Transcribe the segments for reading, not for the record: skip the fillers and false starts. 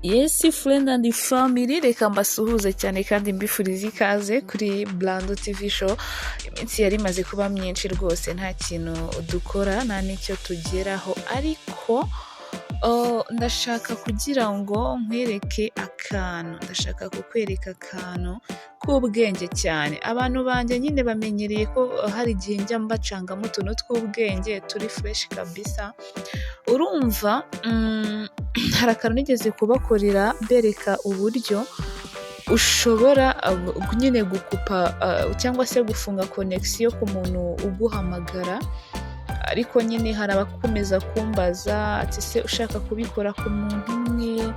Yes, friend and family, reka mbasuhuze cyane kandi mbifurize ikaze kuri Brando TV Show. Iminsi yari imaze kuba myinshi rwose nta kintu dukora, nta n'icyo tugeraho, ariko ndashaka kugira ngo nkwereke akantu, ndashaka kukwereka akantu k'ubwenge cyane. Abantu banjye nyine bamenyereye ko hari igihe njya mbacangamo utuntu tw'ubwenge turi fresh kabisa. Urumva, hari akantu nigeze kubakorera mbereka uburyo ushobora nyine gukupa cyangwa se gufunga connection ku muntu uguhamagara, ariko nyine hari abakomeza kumbaza ati: "Se ushaka kubikora ku muntu umwe?"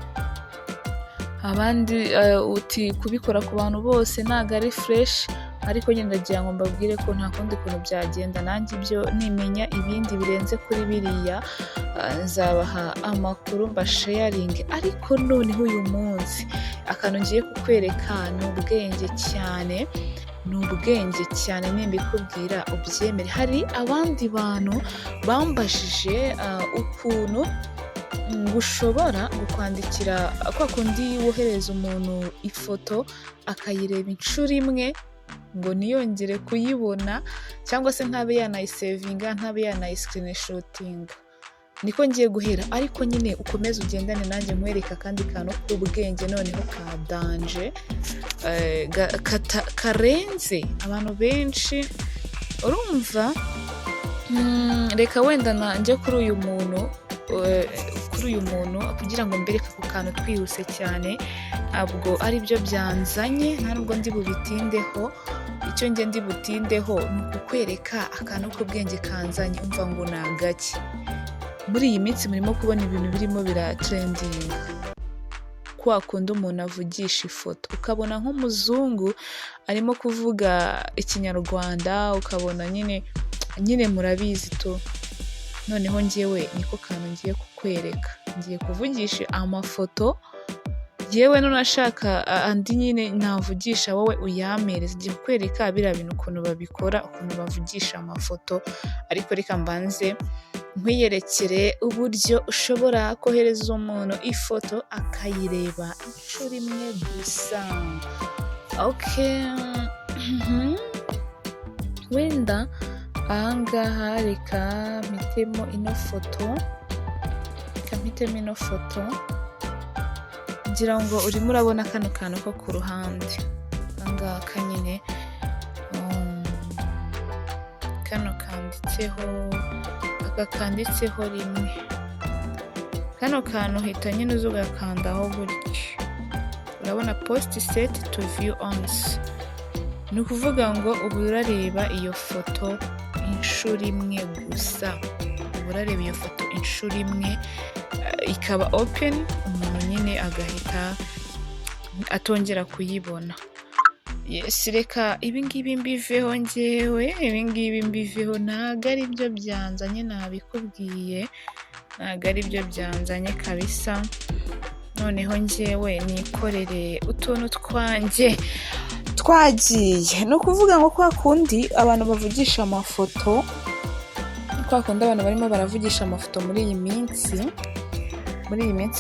Abandi uti: "Kubikora ku bantu bose ntabwo ari fresh." Ariko nyine ndagira ngo mbabwire ko nta kundi kuntu byagenda. Nanjye ibyo nimenya ibindi birenze kuri biriya, nzabaha amakuru mbasharinge. Ariko noneho uyu munsi akantu ngiye kukwereka ni ubwenge cyane, ni ubwenge cyane, nimbikubwira ubyemere. Hari abandi bantu bambajije ukuntu ushobora kwandikira kwa kundi wohereza umuntu ifoto akayireba inshuro imwe ngo ntiyongere kuyibona, cyangwa se ntabe yanayisevinga, ntabe yanayiscreenshotinga. Niko ngiye guhera, ariko nyine ukomeze ugendane nanjye nkwereka akandi kantu k'ubwenge noneho ka danger, karenze abantu benshi. Urumva, reka wenda njye kuri uyu muntu kugira ngo mbereke ako kantu twihuse cyane. Ntabwo ari byo byanzanye, nta nubwo ndi bubitindeho. Icyo njye ndi butindeho ni ukukwereka akantu k'ubwenge kanzanye. Umva ngo ni agaki? Muri iyi minsi murimo kubona ibintu birimo biratrendinga, kwa kundi umuntu avugisha ifoto, ukabona nk'umuzungu arimo kuvuga Ikinyarwanda, ukabona nyine murabizi tu. Noneho njyewe niko kantu ngiye kukwereka, ngiye kuvugisha amafoto yewe. Nunashaka andi nyine navugisha, wowe uyampereze. Ngiye kukwereka biriya bintu ukuntu babikora, ukuntu bavugisha amafoto. Ariko reka mbanze nkwiyerekere uburyo ushobora kohereza umuntu ifoto akayireba inshuro imwe gusa. Okay. Wenda ahangaha reka mpitemo ino foto, reka mpitemo ino foto. Ngira ngo urimo urabona kano kantu ko ku ruhande akangaka nyine, kano kanditseho, aka kanditseho rimwe. Kano kantu uhita nyine uza ugakandaho gutya, urabona "Post set to view once", ni ukuvuga ngo uba urareba iyo foto inshuro imwe gusa. Uba urareba iyo foto inshuro imwe, ikaba open, umuntu nyine agahita atongera kuyibona. Yes, reka ibingibi mbiveho njyewe, ibingibi mbiveho, ntabwo ari byo byanzanye, nabikubwiye, ntabwo ari byo byanzanye kabisa. Noneho njyewe nikorere utuntu twanjye twagiye. Ni ukuvuga ngo kwa kundi abantu bavugisha amafoto, kwa kundi abantu barimo baravugisha amafoto muri iyi minsi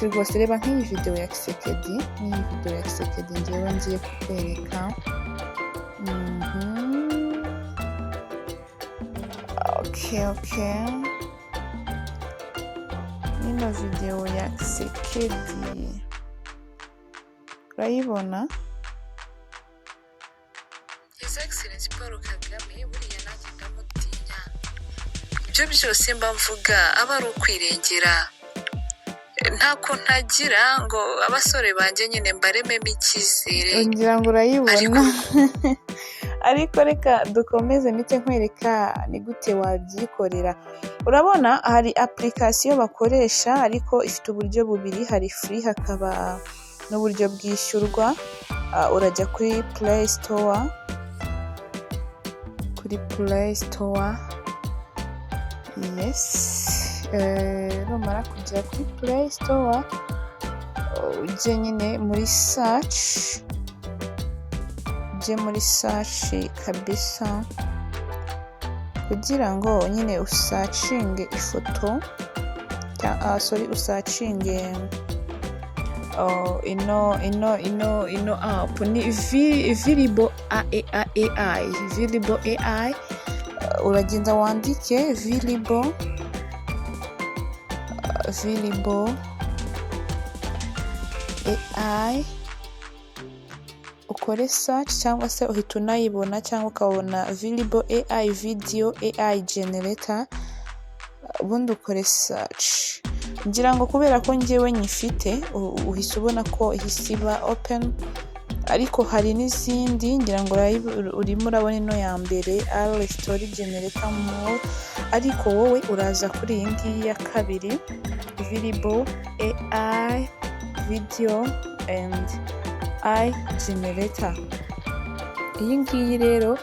rwose, reba nk'iyi videwo ya Tshisekedi, nk'iyi videwo ya Tshisekedi ngewe ngiye kukwereka. Okay. Ino videwo ya Tshisekedi urayibona? His Excellency Paul Kagame, buriya nanjye ndamutinya. Ibyo byose mba mvuga aba ari ukwirengera, ntako ntagira ngo abasore banjye nyine mbarememo icyizere. Ngira ngo urayibona, ariko reka dukomeze mpite nkwereka ni gute wabyikorera. Urabona hari application bakoresha, ariko ifite uburyo bubiri: hari free, hakaba n'uburyo bwishyurwa. Urajya kuri Play Store, kuri Play Store, yes. Numara kugera kuri Play Store, ujye nyine muri search, ujye muri search kabisa, kugira ngo nyine usearchinge ifoto, sorry, usearchinge Ino app ni Virbo AI, Virbo AI. Uragenda wandike Virbo AI, ukore search, cyangwa se uhita unayibona, cyangwa ukabona Virbo AI video AI generator, ubundi ukore search. Ngira ngo kubera ko ngewe nyifite, uhise ubona ko ihise iba open, ariko hari n'izindi. Ngira ngo urimo urabona ino ya mbere, AI story generator more, ariko wowe uraza kuri iyi ngiyi ya kabiri, Virbo AI video and AI generator. Iyi ngiyi rero,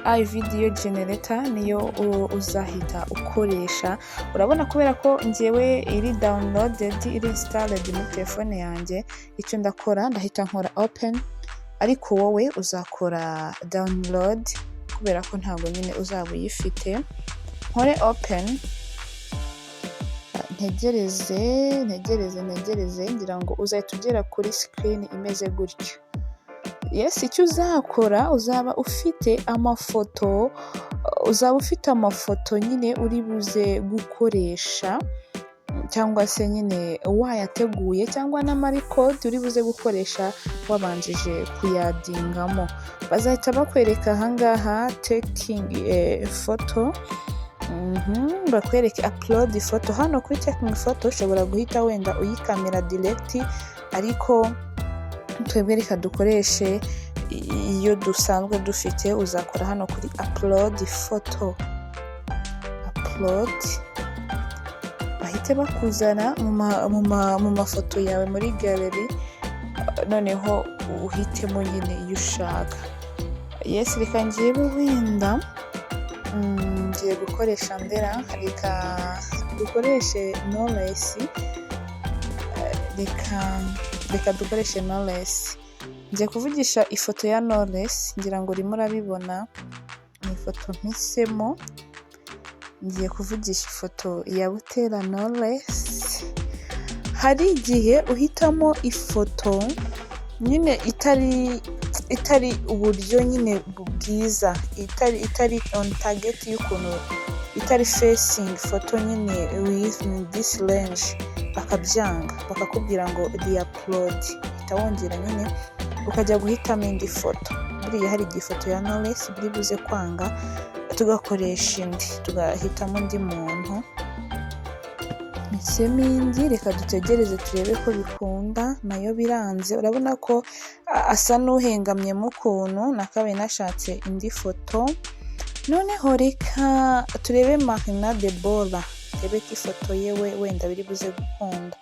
AI video generator, niyo uzahita ukoresha. Urabona kubera ko ngewe iri downloaded, iri installed muri telefone yanjye, icyo ndakora ndahita nkora open, ariko wowe uzakora download kubera ko ntabwo nyine uzaba uyifite. Nkore open, ntegereze, ntegereze, ntegereze. Ngira ngo uzahita ugera kuri screen imeze gutyo. Yes, icyo uzakora, uzaba ufite amafoto nyine uri buze gukoresha, cyangwa se nyine wayateguye, cyangwa n'ama record uri buze gukoresha wabanjije kuyaddingamo. Bazahita bakwereka ahangaha taking photo, bakwereke upload photo. Hano kuri taking photo ushobora guhita wenda uyikamera direct, ariko twebwe reka dukoreshe iyo dusanzwe dufite. Uzakora hano kuri upload photo, upload, bahite bakuzana mu mafoto yawe muri gallery, noneho uhitemo nyine iyo ushaka. Yes, reka ngewe wenda ngiye gukoresha ndera, reka dukoreshe Knowless, reka dukoreshe Knowless. Ngiye kuvugisha ifoto ya Knowless, ngira ngo urimo urabibona, ni ifoto mpisemo. Ngiye kuvugisha ifoto ya Butera Knowless. Hari igihe uhitamo ifoto nyine itari uburyo nyine bwiza, itari on target y'ukuntu, itari facing photo nyine with this range, bakabyanga, bakakubwira ngo re-upload. Uhita wongera nyine ukajya guhitamo indi foto. Buriya hari igihe ifoto ya Knowless biri buze kwanga, tugakoresha indi, tugahitamo undi muntu. Mpisemo indi, reka dutegereze turebe ko bikunda. Nayo biranze, urabona ko asa n'uhengamyemo ukuntu. Nakabaye nashatse indi foto. Noneho reka turebe Marina Debora, turebe ko ifoto ye we wenda biri buze gukunda.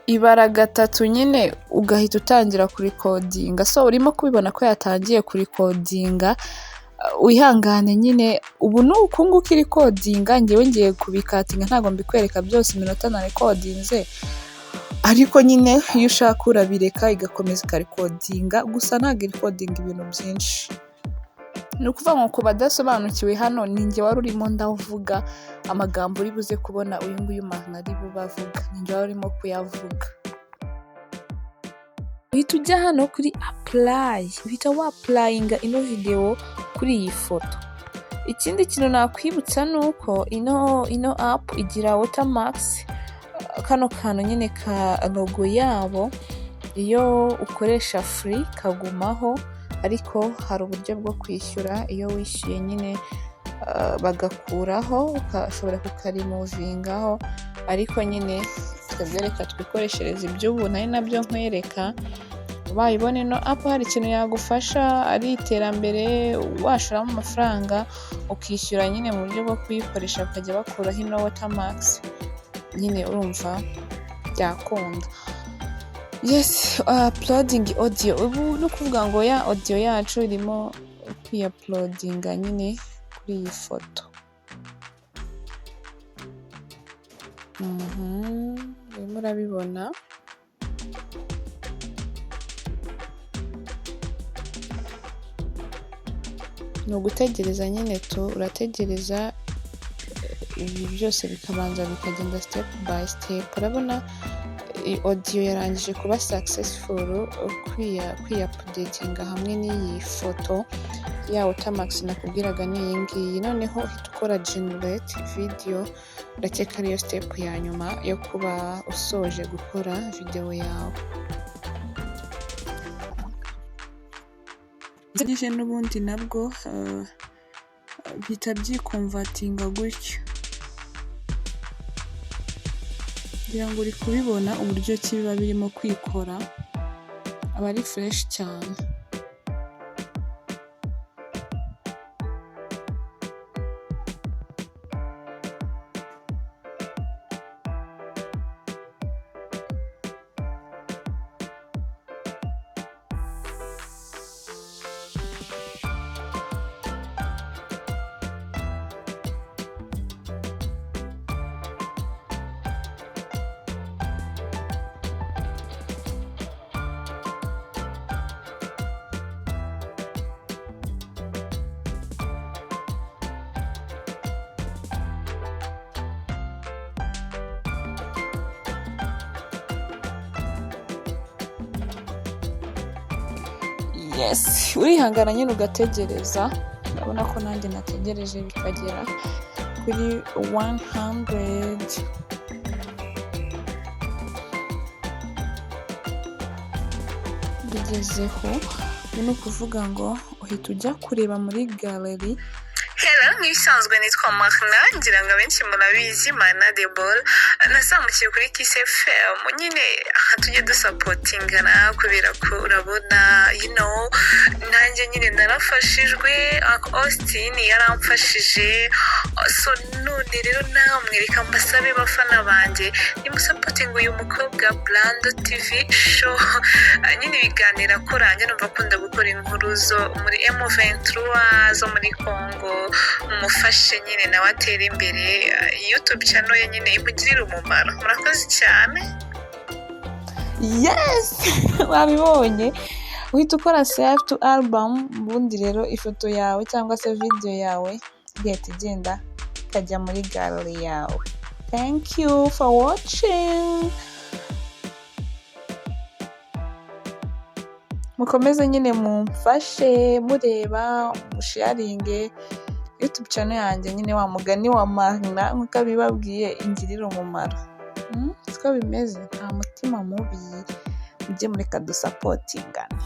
Ibara gatatu nyine, ugahita utangira kurecordinga. So urimo kubibona ko yatangiye kurecordinga. Wihangane nyine, ubu ni uku nguku irecordinga. Ngewe ngiye kubicuttinga, ntabwo mbikwereka byose iminota narecordinze, ariko nyine iyo ushaka urabireka igakomeza ikarecordinga, gusa ntabwo irecordinga ibintu byinshi. Ni ukuvuga ngo ku badasobanukiwe, hano ni njye wari urimo ndavuga amagambo uri buze kubona uyu nguyu Marina ari bube avuga, ni njye wari urimo kuyavuga. Uhita ujya hano kuri apply, uhita wapplyinga ino videwo kuri iyi foto. Ikindi kintu nakwibutsa ni uko ino app igira watermarks, kano kantu nyine ka logo yabo. Iyo ukoresha free kagumaho, ariko hari uburyo bwo kwishyura. Iyo wishyuye nyine bagakuraho, ukashobora kukaremovingaho, ariko nyine twebwe reka twikoreshereze iby'ubuntu, ari nabyo nkwereka. Ubaye ubona ino app hari ikintu yagufasha, ari iterambere, washoramo amafaranga ukishyura nyine mu buryo bwo kuyikoresha, bakajya bakuraho ino watermarks nyine, urumva byakunda. Yes, uploading audio. Ubu ni ukuvuga ngo ya audio yacu irimo kwiyauploadinga nyine kuri iyi foto. Urimo urabibona. Ni ugutegereza nyine tu, urategereza ibi byose bikabanza bikagenda step by step. Urabona audio yarangije kuba successful kwiyaupdatinga hamwe n'iyi foto. Ya watermarks nakubwiraga ni iyi ngiyi. Noneho uhita ukora generate video, ndakeka ariyo step ya nyuma yo kuba usoje gukora video yawe. N'ubundi nabwo bihita byiconvertinga gutyo. Ngira ngo uri kubibona uburyo ki biba birimo kwikora, aba ari fresh cyane. Yes, urihangana nyine ugategereza. Urabona ko nanjye nategereje bikagera kuri 100. Bigezeho, ubu ni ukuvuga ngo uhita ujya kureba muri gallery. Hello, nk'ibisanzwe nitwa Marina, ngira ngo abenshi murabizi, Marina Debol. Nazamukiye kuri Kiss FM nyine, aha tujye dusupportingana kubera ko urabona nanjye nyine narafashijwe, Austin yaramfashije. So none rero namwe reka mbasabe, bafana banjye, nimusupportinga uyu mukobwa Brando TV Show. Nyine ibiganiro akora, njye numva akunda gukora inkuru zo muri M23, zo muri Congo. Mumufashe nyine nawe atere imbere, YouTube channel ye nyine imugirire umumaro. Murakoze cyane. Yes, wabibonye, uhita ukora save to album. Ubundi rero ifoto yawe cyangwa se video yawe igahita igenda ikajya muri gallery yawe. Thank you for watching. Mukomeze nyine mumfashe mureba, musharinge YouTube channel yanjye nyine, wa mugani wa Marina nk'uko abibabwiye, ingirire umumaro. Siko bimeze, nta mutima mubi, mujye mureka dusupportingane.